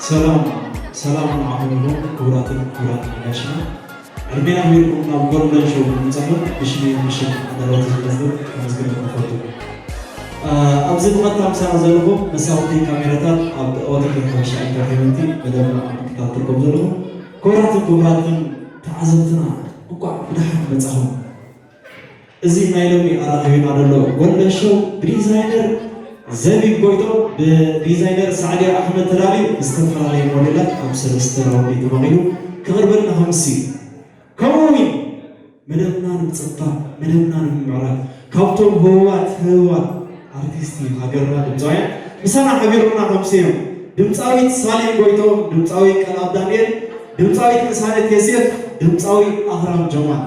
ሰላም ሰላም ንዓኹም ይኹን ክቡራትን ክቡራትን ኣጋይሽና። ዕድሜና ኣኽቢርኩም ናብ ጎልደን ሾው ብምምጻኹም ብሽመይ ብሽም ኣዳለውቲ ዝመዝግብ ከመስግነኩም እፈቱ። እ፣ ኣብዚ ብቐጥታ ምሳና ዘለኹም መሳኹቲ ካሜራታት ኣብ ኦቲኬ ሓበሻ ኢንተርቴይመንቲ መደብና ኣብ ምክትታል ትርከቡ ዘለኹም ክቡራትን ክቡራትን ተዓዘብትና እንቋዕ ብደሓን መጻኹም። እዚ ናይ ሎሚ ኣራኺቡና ዘሎ ጎልደን ሾው ብዲዛይነር ዘቢብ ጎይቶም ብዲዛይነር ሳዕድያ ኣሕመድ ተዳልዩ ብዝተፈላለየ ሞዴላት ኣብ ሰለስተ ራውንድ ተመቒሉ ክቕርበልና ከምሲ እዩ። ከምኡ እውን መደብና ንምጽብባቕ መደብና ንምምዕራግ ካብቶም ህቡባት ህቡባት ኣርቲስቲ ሃገርና ድምፃውያን ምሳና ሓቢሮምና ከምሲ እዮም። ድምፃዊት ሳሌም ጎይቶም፣ ድምፃዊ ቀልኣብ ዳንኤል፣ ድምፃዊት ቅሳነት የሴፍ፣ ድምፃዊ ኣኽራም ጀማል።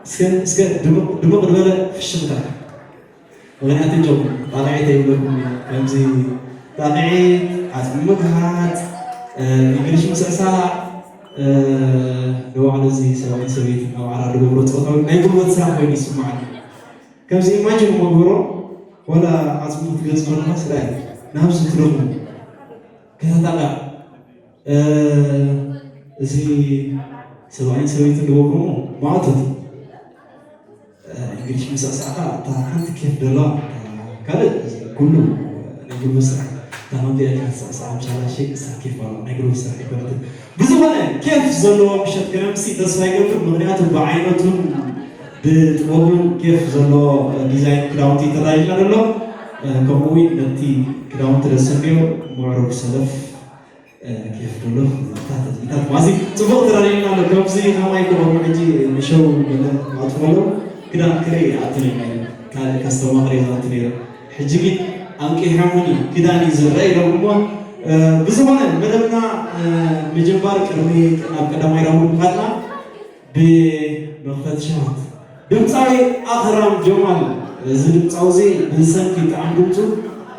እስከ እስከ ድምቕ ድምቕ ዝበለ ፍሽኽታ። ምኽንያቱ ጆም ጣቕዒት ኣይብለኩም እዩ። ከምዚ ጣቕዒት፣ ዓጽሚ ምግሃጽ፣ እ፣ እንግሊሽ ምስዕሳዕ፣ እ፣ ንባዕሉ እዚ ሰብኣይን ሰበይትን ኣብ ዓራት ዝገብሮ ጾታዊ ናይ ጉልበት ስራሕ ኮይኑ ይስምዓኒ። ከምዚ ኢማጂን እሞ ግበሮ፣ ዋላ ዓጽሚ ክትገዝ ከለኻ ስራይ ናብዚ ትደኽሙ። ከተጣቕዕ፣ እ፣ እዚ ሰብኣይን ሰበይትን ዝገብርዎ ማእቶት እዩ። እ፣ እንግሊሽ ምስዕሳዕካ እታ ሓንቲ ኬፍ ዘለዋ፣ እታ ካልእ እዚ ኩሉ ናይ ጉልበት ስራሕ፣ እታ ከምዚኣ ኢልካ ትስዕስዓ ምሻላ ሸይ እሳ ኬፍ ኣለዋ፣ ናይ ጉልበት ስራሕ ኣይኮነትን። ብዝኾነ ኬፍ ዘለዎ ምሸት ክነምሲ ተስፋ ይገብር፣ ምኽንያቱ ብዓይነቱን ብጥበቡን ኬፍ ዘለዎ ዲዛይን ክዳውንቲ ተዳሊልና ዘሎ። እ፣ ከምኡ እውን ነቲ ክዳውንቲ ዘሰንዮ ምዕሩግ ሰለፍ እ፣ ኬፍ ደሎ፣ ምታት፣ ምታት ማዚ ጽቡቕ ተራዲእና ኣሎ። ከምዚ ከማይ ክቐርቡ ሕጂ ንሸው ገለ ኣጥፈሎ ክዳን ክርኢ ይኣቱ ነይሩ። ካልእ ከስተማቕር ይኣቱ ነይሩ። ሕጂ ግን ኣንቂሖምኒ ክዳን እዩ ዝረአ ኢሎም እሞ፣ እ፣ ብዝኾነ መደብና፣ እ፣ ምጅማር ቅድሚ ናብ ቀዳማይ ራውንድ ምኻድና ብመኽፈቲ ሸውሃት ድምፃዊ ኣኽራም ጀማል። እዚ ድምፃዊ እዚ ብሰንኪ ጣዕሚ ድምፁ፣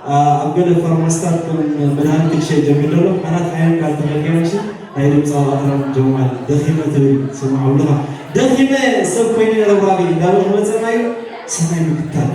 ኣ፣ ኣብ ገለ ፋርማሲታት ከም መድሃኒት ክሸየጥ ጀሚሩ ዘሎ። ሓናት ሓያም ጋር ተኸልኪያምሲ ናይ ድምፃዊ ኣኽራም ጀማል ደኺመ ትብል ስምዓ ኣለኻ። ደኺመ ሰብ ኮይነ ረብራቢ እንዳበለ ክመፀና እዩ። ሰናይ ምክታል።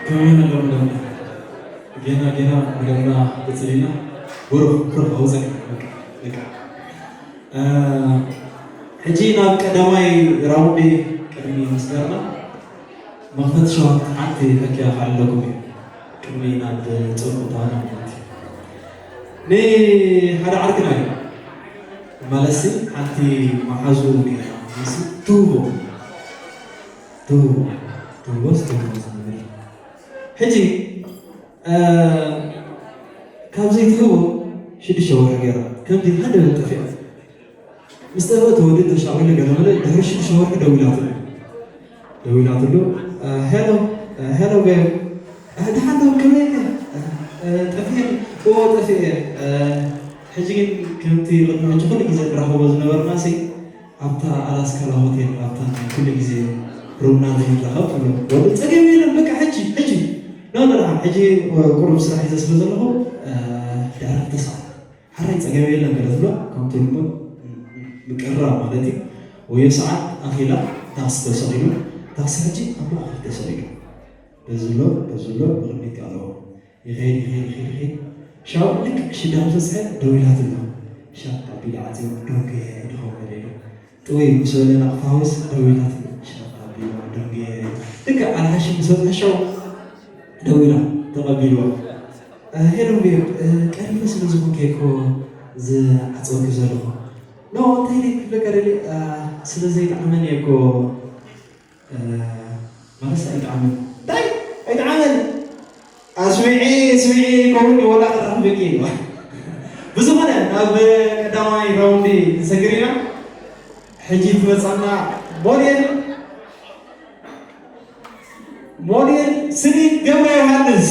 ከመይ ኣለኹም ደምና? ጌና ጌና መደብና ቅጽል ኢና። ብሩኽ ብሩኽ ኣውዘን በቃ በቃ። እ፣ ሕጂ ናብ ቀዳማይ ራውንድ ቅድሚ ምስጋርና መኽፈቲ ሸዋት ሓንቲ ሕክያ ክኣለኩም እዩ። ቅድሚ ናብ ጽቡቕ ተዋና ማለት እዩ። ንሓደ ዓርክና እዩ። ማለትሲ ሓንቲ መሓዙ ነይራ። ንሱ ትህቦ። ትህቦ። ትህቦስ ትህቦ ዝነብር። ሕጂ፣ እ፣ ካብ ዘይትህቦ ሽዱሽተ ወርሒ ገይራ። ከምዚ ሓደ ጠፊኣ። ምስ ጠፍአት ወዲ ተሻቒሉ ገለ መለ ድሕሪ ሽዱሽተ ወርሒ ደዊላትሉ። ደዊላትሉ፣ "እ፣ ሄሎ፣ እ፣ ሄሎ ቤብ፣ እ፣ ደሓን ዶ? ከመይ ኢኻ? እ፣ እ፣ ጠፊእኻ?" "እዎ፣ ጠፊኤ። እ፣ ሕጂ ግን ከምቲ ቅድሚ ሕጂ ኩሉ ግዜ ንራኸቦ ዝነበርናሲ ኣብታ ኣላስካላ ሆቴል፣ ኣብታ ናይ ኩሉ ግዜ ሩምና ዘይንራኸብ?" ትብሎ። "ወዲ ጸገም የለን፣ በቃ ሕጂ፣ ሕጂ። ኖ፣ ኖ፣ ደሓን፣ ሕጂ ቁሩብ ስራሕ ሒዘ ስለ ዘለኹ፣ እ፣ ድሕሪ ክልተ ሰዓት." ሓራይ ጸገም የለን ገለ ትብሎ፣ ከምቲ እሞ ምቅርራብ ማለት እዩ። ወዮ ሰዓት ኣኺላ ታክሲ ተሰቒሉ፣ ታክሲ ሕጂ ኣብ ማእከል ተሰቒሉ። በዚ ኣሎ፣ በዚ ኣሎ፣ ብቕድሚት ኣለዎ። ይኸይድ፣ ይኸይድ፣ ይኸይድ፣ ይኸይድ። ሻው ልክዕ ሽዳ ምስ በጽሐ ደዊላትሉ። ሻፕ ኣቢሉ ዓጽዩ፣ ዶንጌ ድኸውን ገለ ኢሉ። ጥውይ ምስ በለ ናቕፋ ሃውስ ደዊላትሉ። ሻፕ ኣቢሉ፣ ዶንጌ። ልክዕ ኣልሓሺ ምስ በጽሐ ሻው ደዊላ ተቐቢልዋ። "እ፣ ሄሎ ቤብ፣ እ፣ ቀሪበ ስለ ዝኾንኩ እየ እኮ ዝዓጸወኪ ዘለኹ። ኖ፣ እንታይ ኢለ ክብለካ ደልየ፣ እ፣ ስለ ዘይጠዓመኒ እየ እኮ፣ እ፣ ማለት ኣይጠዓመን። እንታይ? ኣይጠዓመን? ኣስሚዒ፣ ስሚዒ፣ ከምኡ ወላ ክራኽበኪ እየ." ብዝኾነ፣ ናብ ቀዳማይ ራውንድ ንሰግር ኢና። ሕጂ ትመጻና ሞዴል ሞዴል ስኒት ገብረ ዮሃንስ።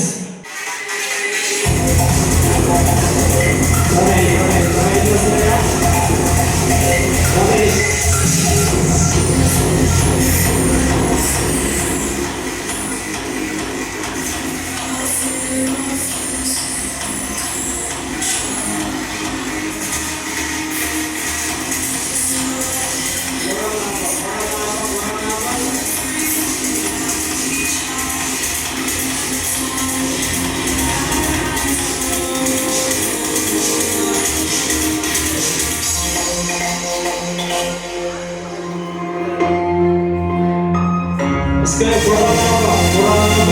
እስከ ኮራናባ፣ ኮራናባ።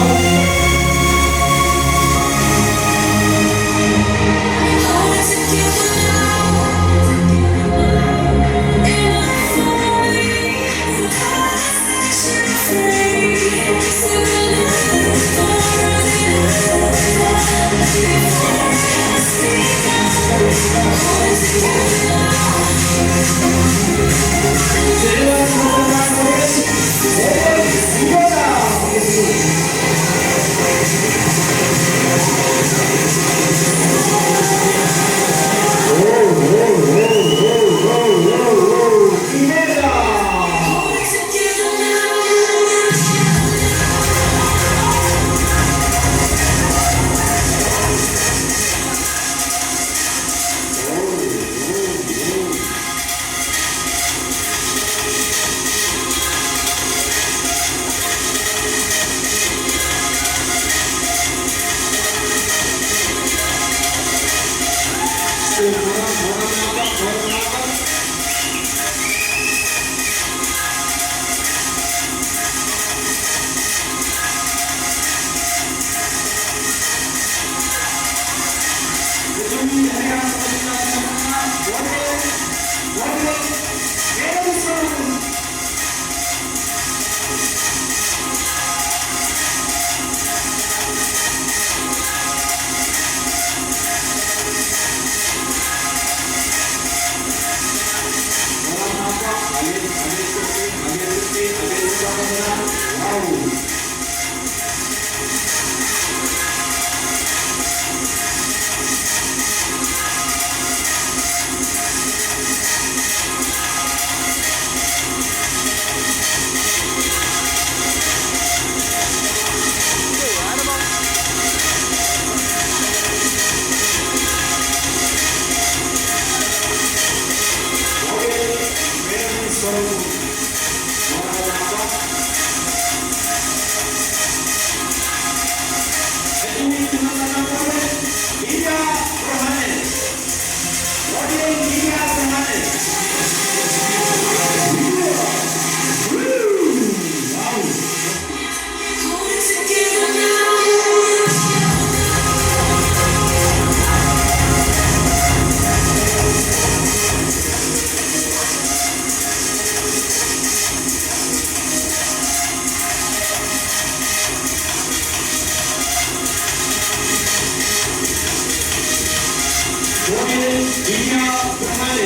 ብርሃነ።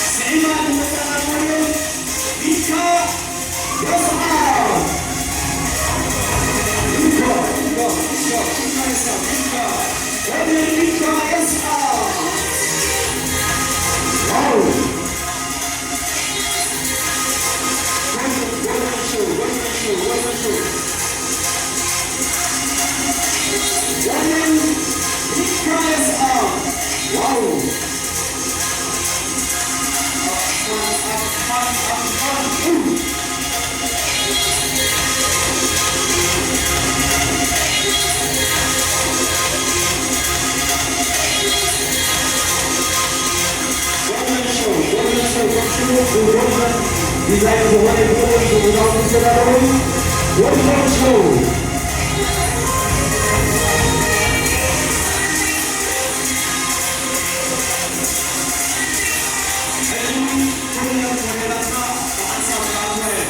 ስዒማ ዝመጸና መርየም ቢካ የስዓ። ቢካ፣ ቢካ፣ ቢካ፣ ቢካ የስዓ፣ ቢካ። መርየም ቢካ የስዓ። ዋው። ዲዛይን ዝኾነ ይኸውን ብጉዳቱ ዝተዳለዉ ወድፎን ሸው። ሕጂ ኩለን ወደላትና ብሓንሳብ ተኣትወን።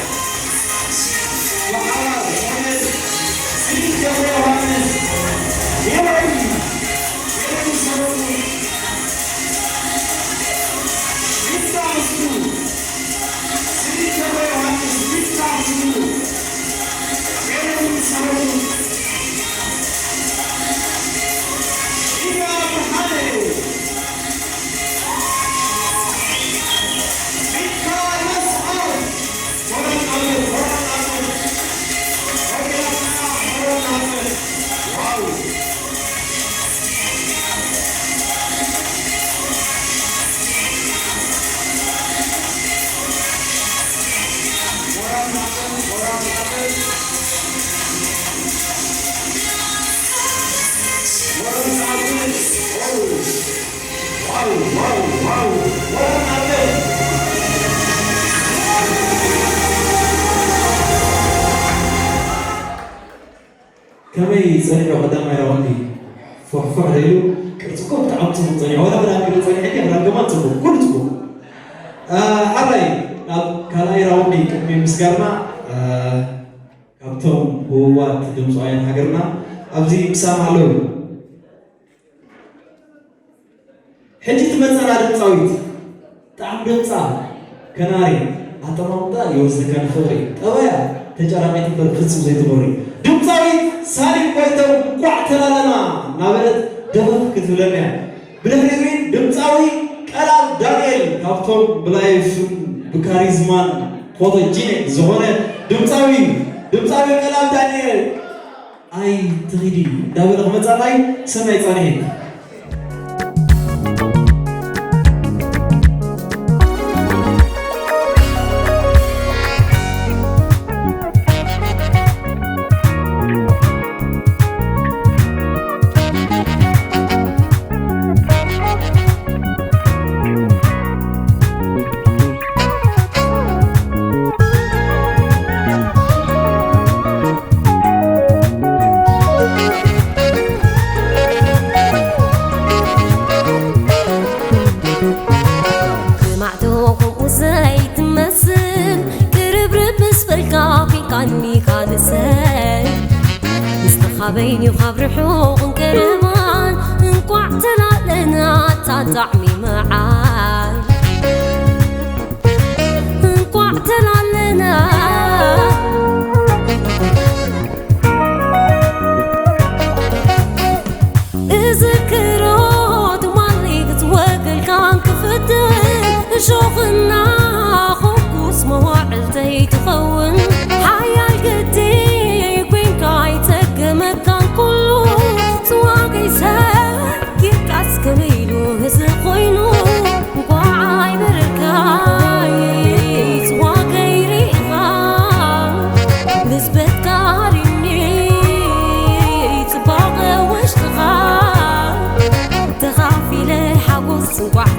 ወሓላል ሞዴል ሲሊን ገብረ ዮሃንስ ሄሮይ ሄሮይ ሰሎሞን ሪታ ምስሉ። ከመይ ጸኒሑ ቀዳማይ ራውንድ? ፎሕፎሕ ዶ ኢሉ? ቅርጺ እኮ ብጣዕሚ ጽቡቕ ጸኒሑ። ዋላ ክዳን ቅርጺ ጸኒሑ እንድዩ፣ ክዳን ከማን ጽቡቕ፣ ኩሉ ጽቡቕ። እ፣ ሓራይ ናብ ካልኣይ ራውንድ ቅድሚ ምስጋርና፣ እ፣ ካብቶም ህቡባት ድምጻውያን ሃገርና ኣብዚ ምሳና ኣለዉ። ሕጂ ትመጸና ድምጻዊት፣ ጣዕሚ ድምጻ ከናሪ፣ ኣጠማምታ ይወስደካ ንፍቕሪ፣ ጠባያ ተጨራሚት እምበር ፍጹም ዘይትኾሪ። ድምጻዊት ሳሊም ጎይተው እንቋዕ ተላለና እናበለት ደፈፍ ክትብለና እያ። ብድሕሪኡ ድምጻዊ ቀላብ ዳንኤል ካብቶም ብላይፍን ብካሪዝማን ፎቶጂኒክ ዝኾነ ድምጻዊ፣ ድምጻዊ ቀላብ ዳንኤል። ኣይ ትኺዲ እንዳበለ ክመጻና እዩ። ሰናይ ጻንሒት። ብማዕዶ ከምኡ ዘይትመስል፣ ቅርብርብ ምስ በልካ፣ ኲንካኒ ካልእ ሰብ። ምስትኻ በይንዩ ካብ ርሑቕን ቀረባን፣ እንቋዕ ተላለና፣ እታ ጣዕሚ መዓር። እንቋዕ ተላለና። እዝክሮ ትማሊ ክትወክልካን ክፍትን፣ እሾኽና ኾኩስ መዋዕልተይ ትኸውን። ሓያል ግዲ ኮይንካ ኣይጸገመካን ኩሉ፣ ጽዋገይ ሰብ ጌርካስ ከመይ ኢሉ እዚ ኮይኑ? እንኳዕ ኣይበረልካይ ጽዋገይ ርኢኻ፣ ንዝበትካ ሪኒ ጽባቐ ውሽጥኻ። ተኻፊለ ሓጎስ እንኳዕ